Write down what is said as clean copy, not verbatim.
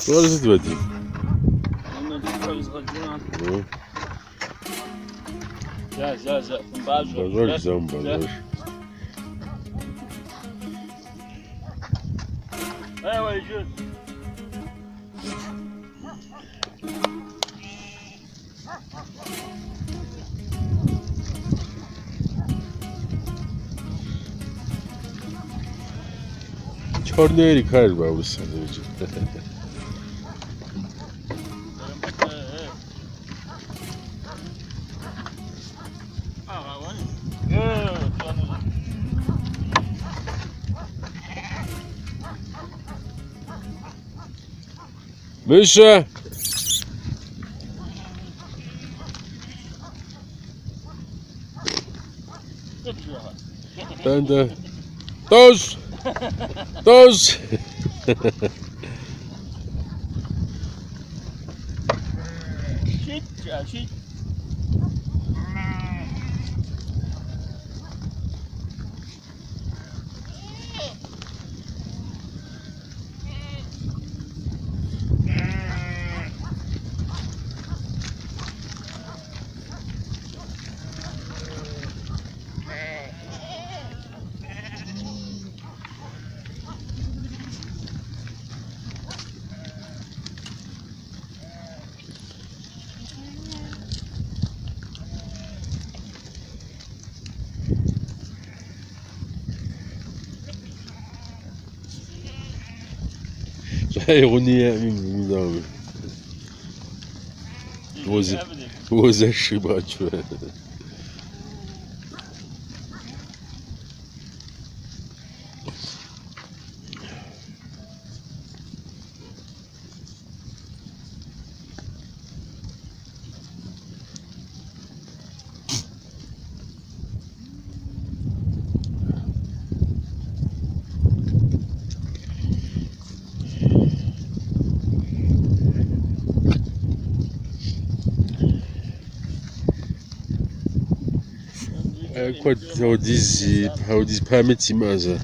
Щӏалэ сыт, Вадим? Зэ, зэ, зэ, умыпӏащӏэ. Пӏащӏэж, зэ умыпӏащӏэж. Еуэ иджы. Чорнери кажба усэ иджы. Мыщэ! Дэнэ? Тӏощ! Тӏощ! Щит, жыӏэ, щит. Щхьэ гъуни яӏэми мыдауэ. Уозэш бгъэкӏ. Куэд апхуэдиз память симыӏэ сэ.